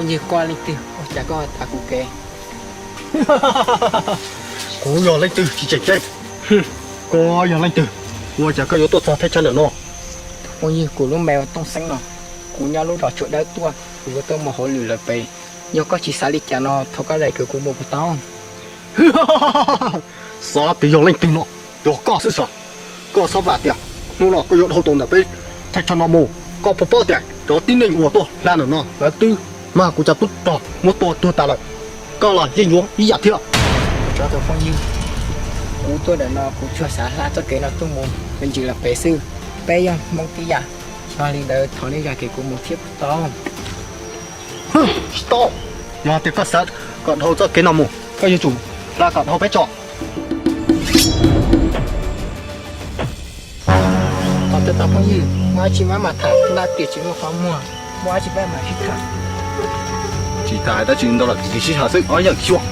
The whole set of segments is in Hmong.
Yog koj leej twg ua cas koj tas kuv kev? Kuv yog leej twg tsis tseem ceeb. Koj yog leej twg ua cas koj yuav tuaj txog thaj chaw ntawm no? Phooj ywg, kuv lub npe hu Tooj Xeeb no, kuv nyob lub zos Tsua Dawb tuaj, kuv yuav tuaj mus hauj lwm lawm pem. Yog koj tsis xav li cas no thov koj daim kwv kuv mus puas tau? Xav tias yog leej twg no, yog koj xwb sav. Koj xav vam tias hnub no koj yuav dhau tau ntawm peb thaj chaw no mus? Koj puas paub tias cov tib neeg uas tuaj hla ntawm no lawv twb mag kuv cov tub rog muab tua tuag tas lawm. Koj los yeej yuav ib yam thiab. Tsoom phooj ywg, kuv tuaj ntawm no kuv tsuas xav hla txoj kev no tuaj mus me ntsis lawm pem xwb. Peb yog Hmoob tib yam, yog li ntawd thov nej zam kev kuv mus thiab puas tau? Tsis tau. Yog tias koj xav kom dhau txoj kev no mus, koj yuav tsum hla kom dhau peb tso. Thov txim tau phooj ywg, muaj dab tsi mam tham, ntaj tiam tsis muaj qhov muag, muaj dab tsi peb mam sib tham. Tsis tham dab tsi ntau lawm, cia sib tham xwb ob yawm xyuas.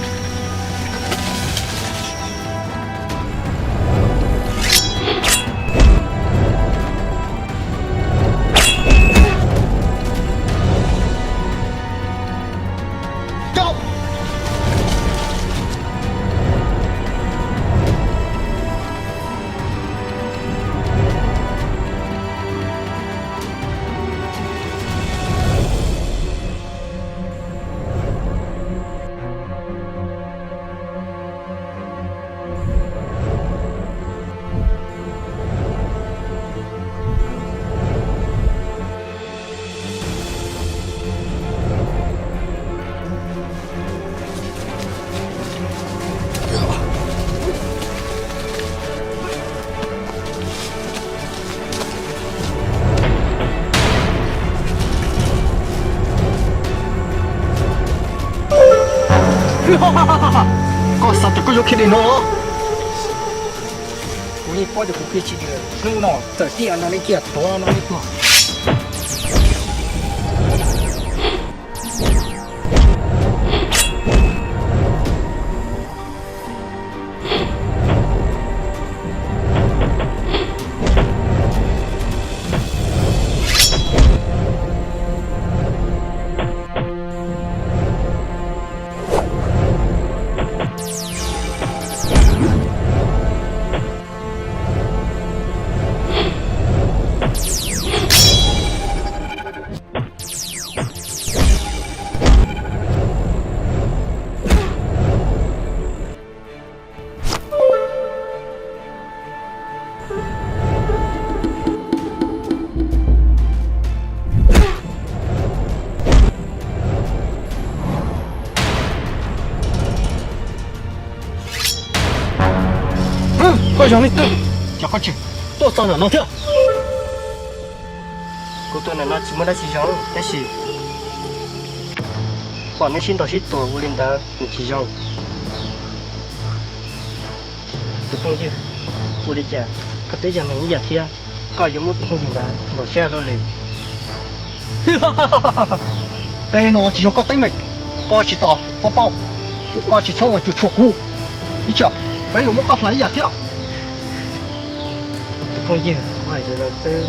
Koj xav tias koj yuav khiav dim no los? Kuv yeej paub tias kuv khiav tsis dim lawm, hnub no txawm tib no nej kiag tuag no nej tuag. Koj yog leej twg? Cas koj tseem tuaj txog ntawm no thiab? Kuv tuaj ntawm no tsis muaj dab tsi zoo, tab sis pom nej sib ntaus sib tua ua li ntawd nws tsis zoo. Tus phooj ywg, ua li cas koj twb yog neeg ib yam thiab, koj yuav muab tus phooj ywg ntawd ntaus siab luaj li? Tej no tsis yog koj teeb meem, koj tsis tau paub paub, koj tsis txhob ua cuag tshuaj kuv. Ib tsam peb yuav muab koj hlais ib yam thiab. Tus phooj ywg, hais zoo xwb,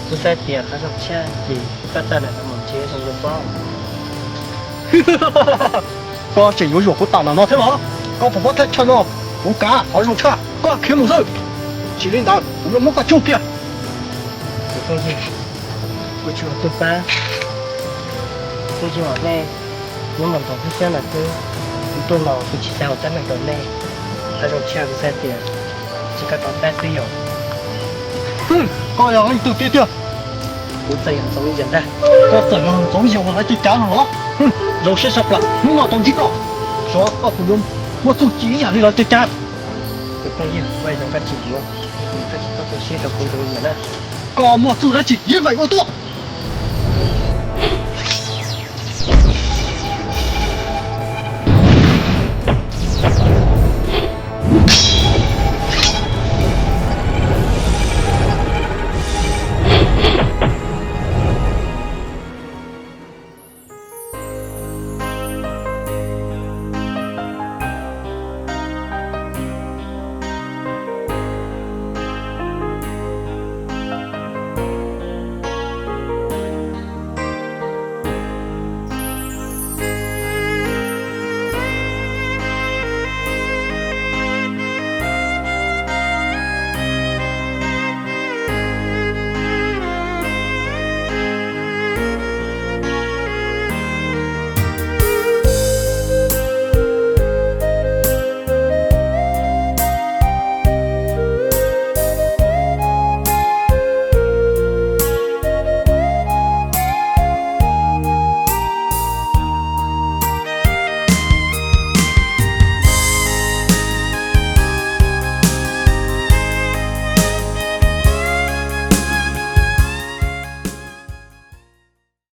kuv xav tias qhov zoo tshaj ces koj txawj lam mus tsev zoo li pob. Koj tseem yuav yuam kuv tam lam no thiab los? Koj puas paub thaj chaw no kuv kav qhov zoo tshaj, koj khiav mus xwb, tsis li ntawd kuv yuav muab koj tsuj kiag. Tus phooj ywg, kuv tsis ua tug pab, kuv tsis ua nej, nyob mus ntaus thiab xyab ntawm xwb. Kuv tuaj no kuv tsis xav ua teeb meem rau nej, qhov zoo tshaj kuv xav tias tsis koj tau pab xwb yom. Koj yog leej twg tiag tiag? Kuv txawm yog Ntxoov Yawg ntag. Koj txawm yog Ntxoov Yawg uas lawv coj cav no los? Zoo siab sab plaws, hnub no tau ntsib koj, xyov koj puas yuav muaj txuj ci ib yam li lawv coj cav. Tus phooj ywg, ua zoo koj tsis yuav, koj tsis txhob tu siab rau kuv Ntxoov Yawg na. Koj muaj txuj dab tsi yeej meem ua tuaj.